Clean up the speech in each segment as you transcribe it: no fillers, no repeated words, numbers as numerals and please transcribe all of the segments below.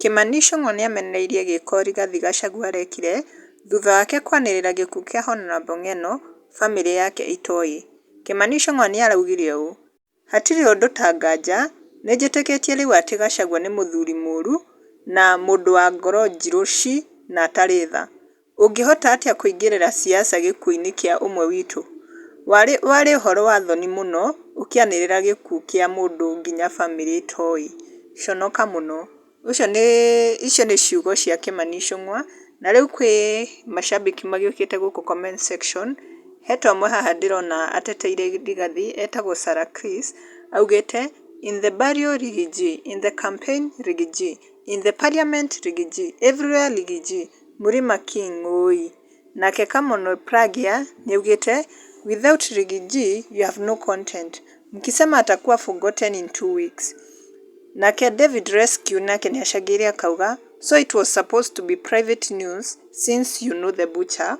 Kimani Ichung'wa nĩamenereirie gĩko Rigathi Gachagua arekire thutha wake kwanĩrĩra gĩkuũ kĩa Hon Ng'eno bamĩrĩ yake itoĩ. Kimani Ichung'wa nĩ araugire ũũ: "Hatirĩ ũndũ ta nganja, nĩ njĩtĩkĩtie rĩu atĩ Gachagua nĩ mũthuri mũũru na mũndũ wa ngoro njirũ ci na atarĩ tha. Ũngĩhota atĩa kũingĩrĩra siasa gĩkuũ-inĩ kĩa ũmwe witũ? Warĩ ũhoro wa thoni mũno ũkĩanĩrĩra gĩkuũ kĩa mũndũ nginya famĩlĩ ĩtoĩ. Conoka mũno." Ũcio nĩ icio nĩ ciugo cia Kimani Ichung'wa na rĩu kwĩ mashabiki magĩũkĩte gũkũ comment section. He ta ũmwe haha ndĩrona ateteire Rigathi etagwo Sarah Chris augĩte, "In the burial Riggy G, in the campaign Riggy G, in the parliament Riggy G, everywhere Riggy G, Mlima King oi." Nake Kamono Pragya nĩaugĩte, "Without Riggy G you have no content, mkisema atakuwa forgotten in 2 weeks." Nake David Rescue nake nĩacangĩire akauga, "So it was supposed to be private news since you know the butcher."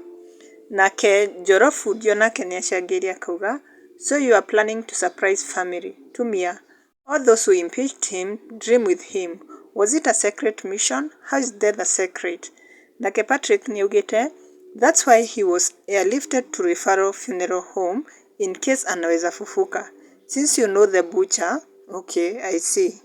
Nake Njoro Fundi nake nĩacangĩire akauga, "So you are planning to surprise family tumia all those who impeached him dream with him. Was it a secret mission? How is death a secret?" Nake Patrick nĩaugĩte, "That's why he was airlifted to referral funeral home in case anaweza fufuka. Since you know the butcher, okay, I see."